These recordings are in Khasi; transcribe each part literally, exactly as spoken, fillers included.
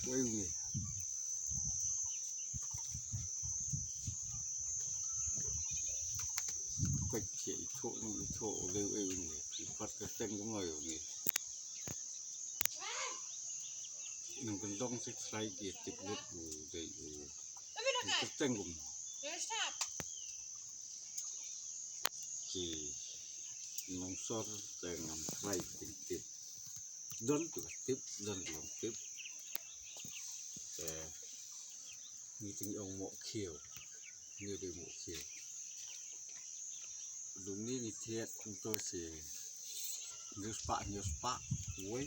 Wei uni. Kwet che i tho nung i tho u leu e uni. I pat ka teng kumno uni. Nung kyndong se trai ki tip lut u dei u. Ka teng kumno. Ki nong sor te ngam trai ki tip. Don tu tip, don tu tip. Te ngi ting ong mo khiu. Ngi dei mo khiu. Dum ni ngi thiat nto si nyus pa, nyus pa. Wei.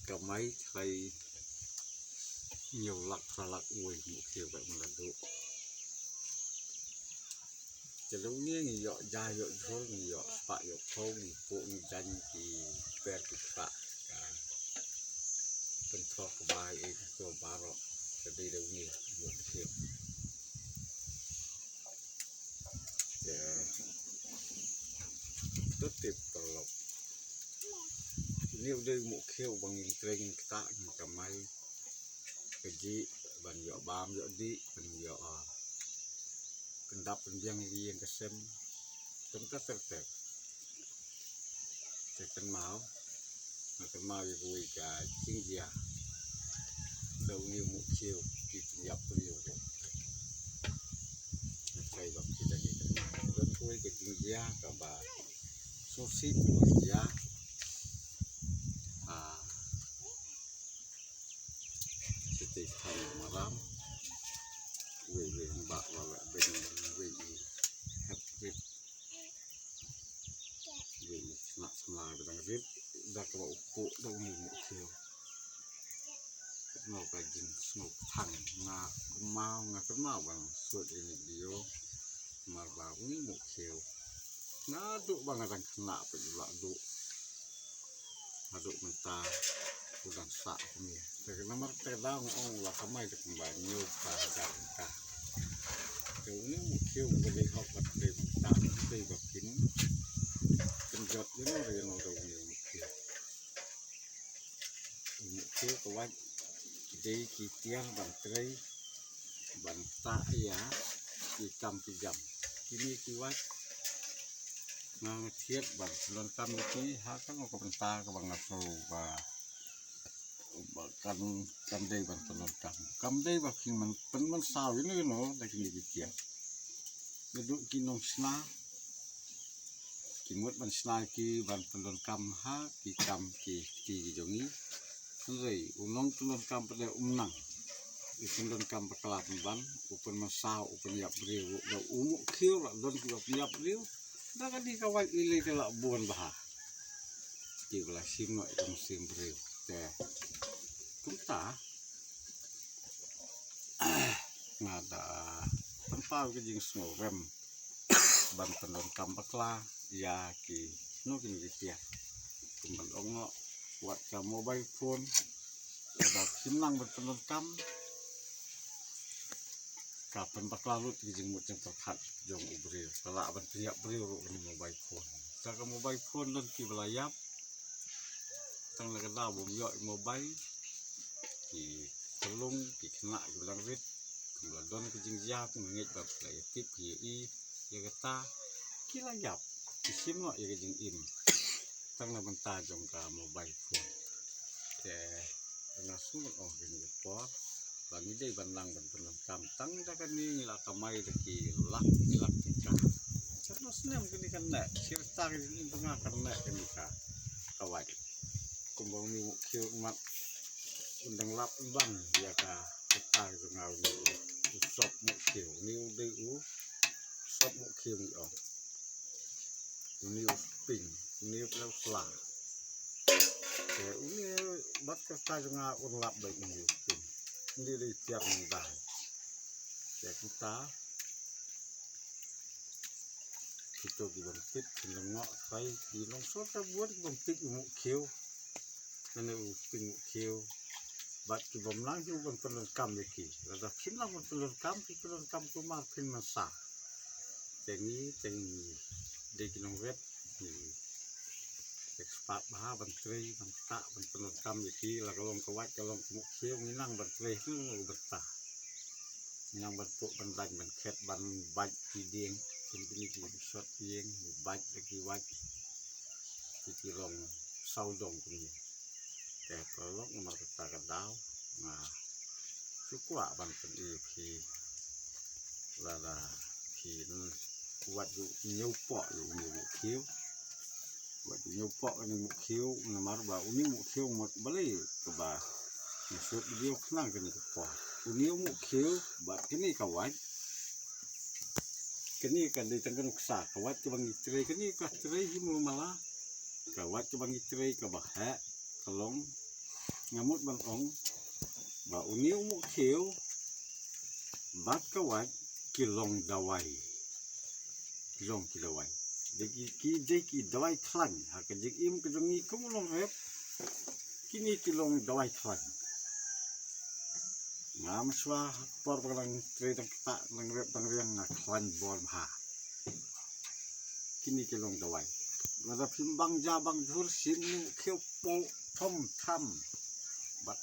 Kamai trai nyus lak salak wei mo khiu ba mo la du. Te leu ngi ngi ïoh ja ïoh jhol ngi ïoh spah ïoh phew ngi puh ngi jan ki per ki spah. Ka pynthok ba i to baroh. Ka dei leu ngi mo khiu. Te to tip paralok. Ni u dei mo khiu ba ngin trei ngin ktah ngin kamai. Ka ji ban ïoh bam ïoh dih ban ïoh, ah, pyndap pynbiang ïa ka ïing ka sem. Tang ka ter ter. Te kynmaw, nga kynmaw ïa kawei ka jingjia. Ka uni u mo khiu ki pynïap pynïap. Nga trai ba phi dang ïa kynmaw. Don kawei ka jingjia kaba sngewsih kawei ka jia. Ah, Sitei than maram. Wei wei ba ba ba ben wei i hep rit. Wei i sna sna ba dang rit. Da ka ba u puh da u mo khiu. Nga ka jingsngew thang nga kynmaw nga kynmaw ba nga sut ïa ini video. Mar ba u mo khiu. Nga duh ba nga dang khynnah pat u la duh. Haduh mynta u dang sah kumne. Te namar te dang ong la kamai te kumba ñiew ka hajar ka. Te uni u mo khiu ba dei hok ba dei mynta dei ba kin. Kin jot ïa no ïa no da uni u mo khiu. U mo khiu ka wait dei ki tiar ban trei ban ktah ïa ki kam ki jam. Kine ki wait nga nga thied ban pyndonkam ïa ki ha kano ka bynta kaba nga sngew ba, ba kan, kan dei ban pyndonkam. Kam dei ba kin man pynmynsaw ïa no ïa no da kine ki tiar. Naduh ki nongshna ki mut ban shna ïa ki ban pyndonkam ha ki kam ki kti ki jong ngi. Hynrei u nongpyndonkam pat de um nang. U pyndonkam bakla pynban, u pynmynsaw, u pynïap briew, ruh da u mo khiu la don kiba pynïap briew. Da kane ka wait i lei te la bun bha. Kiba la shim noh ïa ka mynsiem briew. Te kumta nga da pynpaw ka jingsngewrem ban pyndonkam bakla ïa kino kino ki tiar. Kum ban ong noh, wat ka mobile phone kaba phim nang ban pyndonkam ka pynbakla lut ki jingmut jingpyrkhat jong u briew. Ka lah ban pynïap briew ruh ka mobile phone. Sa ka mobile phone don kiba la ïap. Tang la ka daw bym ïoh ïa mobile, ki khyllung ki khynnah kiba dang rit, kiba la don ka jingjia, ki ngeit ba la ïa tip ki ïa i ïa kata, ki la ïap, ki shim noh ïa ka jingim. Tang na bynta jong ka mobile phone. Te nga sngew ong kine ki por ba ngi dei ban nang ban pyndonkam tang da kane ngi la kamai da ki lak ki lak tyngka. Katno snem kane kan neh, shi rta ka jingim jong nga kan neh kane ka, ka wait. Kumba uni u mo khiu mat un dang lap un bang ïa ka rta jong nga uni u sop mo khiu, uni u dei u sop mo khiu ngi ong. Uni u spring, uni u pla u sla. Te uni bad ka rta jong nga un lap bad uni u spring. Uni dei tiar ngi dai. Te kumta kito ki bym tip kin lyngngoh kai ki longsor ta bun ki bym tip u mo khiu. Nane u spring mo khiu. Bad ki bym nang ki bym pyndonkam ïa ki. Lada kim nang bym pyndonkam ki pyndonkam kumar pynmynsaw. Te ngi, te ngi dei ki nongwit, ngi expert. pat bha ban trei, ban tah, ban pyndonkam ïa ki, la ka long ka wait, ka long ka mukkhiew, ngi nang ban trei, ngi nang ban tah. Ngi nang ban tuh, ban dang, ban khet, ban bait ki dieng, kin kine ki shot dieng, bait da ki wait, ki ki long sawdong kumne. Te paralok, namar kata ka daw nga shu kwah ban pyni ïa phi lada phi wat ju ñiewpoh ïa une u mukkhiew. Wat ju ñiewpoh ïa une u mukkhiew, namar ba une u mukkhiew mut balei kaba nga shoot video khnang kane ka por. Une u mukkhiew bad kane ka wait, kane ka dei tang ka nuksa, ka wait kaba ngi trei, kane ka trei hi mala mala. Ka wait kaba ngi trei kaba heh ka long, nga mut ban ong ba une u mukkhiew bad ka wait ki long dawai. Ki long ki dawai. Dei ki, ki dei ki dawai khlaiñ. Ha ka jingim ka jong ngi kum u nongrep, kine ki long dawai khlaiñ. Nga mynshuwa ha ka por ba nga dang trei dang ktah, dang rep dang riang, nga khlaiñ bor bha. Kine ki long dawai. Lada phim bang ja bang jhur, shim une u mukkhiew, poh thom tham. Bad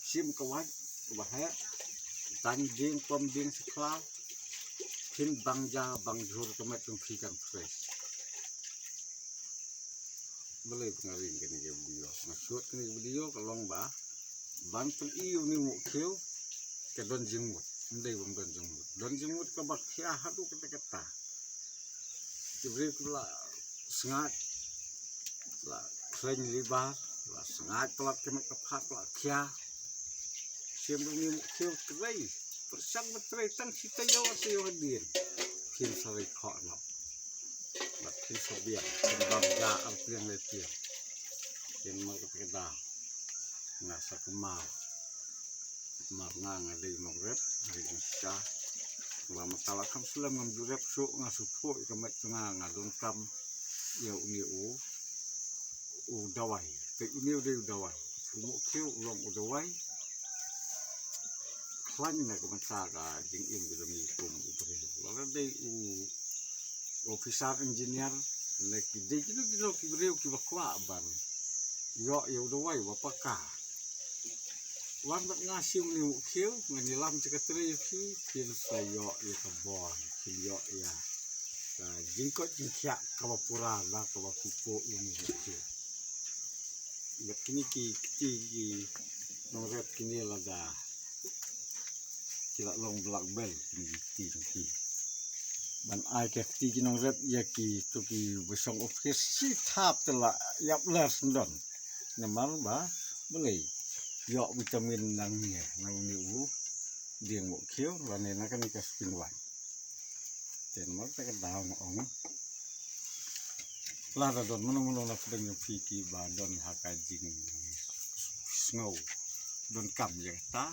shim ka wait kaba heh, dang dieng pom dieng shakla, phim bang ja bang jhur, ka met jong phi kan fresh. Balei ba nga ring kane ka video? Nga shoot kane ka video ka long ba ban pyni ïa une u mukkhiew, ka don jingmut. Ym dei bym don jingmut. Don jingmut kaba khia haduh katta katta. Ki briew ki la sngaid, la khlaiñ libar, la sngaid palat ka met ka phad, la khia. Shem ruh une u mukkhiew trei, pyrshang ba trei tang shi taïew ar taïew hadien. Phin sa rei khoh noh. Bad phin sa biang, phin bam ja ar pliang lai pliang. Phin mar kata ka daw nga sa kynmaw. Mar nga, nga dei nongrep, nga dei nongshakri. Ba mynta la kham slem ngam ju rep shuh, nga shu thoh ïa ka met jong nga, nga donkam ïa une u, u dawai. Te une u dei u dawai. U mukkhiew u long u dawai khlaiñ na ka bynta ka jingim ka jong ngi kum u briew. Lada dei u officer engineer, ne ki dei kino kino ki briew kiba kwah ban ïoh ïa u dawai uba paka. Wan bad nga, shim une u mukkhiew, ngan ïalam sha ka trei ïa phi, phin sa ïoh ïa ka bor, phin ïoh ïa ka jingkoit jingkhiah kaba pura da kaba phi poh ïa une u mukkhiew. Bad kine ki kti ki nongrep kine lada ki la long black belt kine ki kti jong ki. Ban ai ka kti ki nongrep ïa kito kiba shong office shi thap te la ïap ler sngewdon. Namar ba balei? Ïoh vitamin nangne na une u dieng mukkhiew lane na kane ka spring white. Te namar kata ka daw nga ong, lada don mano mano na pdeng jong phi kiba don ha ka jingsngew donkam ïa kata,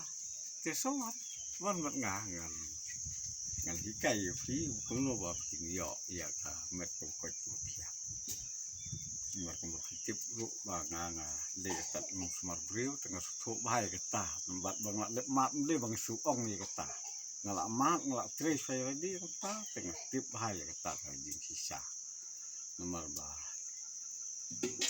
te sa wan, wan bad nga, ngan, ngan hikai ïa phi kumno ba phin ïoh ïa ka met kaba koit kaba khiah. Namar kumba phi tip ruh ba nga, nga dei ka tat nongsumar briew, te nga shu thoh bha ïa kata. Namar ba nga la dep mad, ym dei ba nga shu ong ïa kata. Nga la mad, nga la trei shwa ïa lade ïa kata, te nga tip bha ïa kata ka jingshisha. Namar ba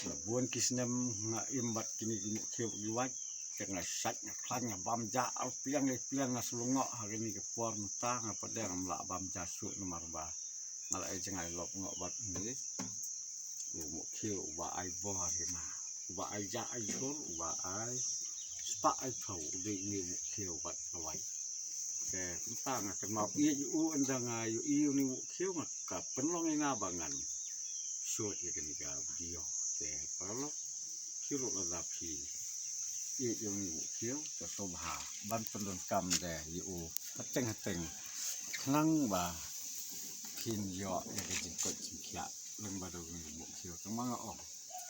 la bun ki snem nga im bad kine ki mukkhiew ki wait, te nga shait, nga khlaiñ, nga bam ja ar pliang lai pliang, nga shu lyngngoh. Ha kane ka por mynta nga pat de ngam lah bam ja shuh namar ba nga la ai jngai lop noh bad une u mukkhiew uba ai bor ïa nga, uba ai ja ai jhur, uba ai spah ai phew, u dei une u mukkhiew bad ka wait. Te mynta nga kynmaw ïa u, ynda nga ïohi une u mukkhiew, nga, ka pynlong ïa nga ba ngan shoot ïa kane ka video. Te paralok, phi ruh lada phi ïeit ïa une u mukkhiew, te sngewbha ban pyndonkam de ïa u hateng hateng, khnang ba phin ïoh ïa ka jingkoit jingkhiah lyngba da une u mukkhiew. Tang ma nga ong,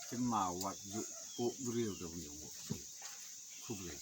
kynmaw wat ju poh briew da une u mukkhiew. Khublei.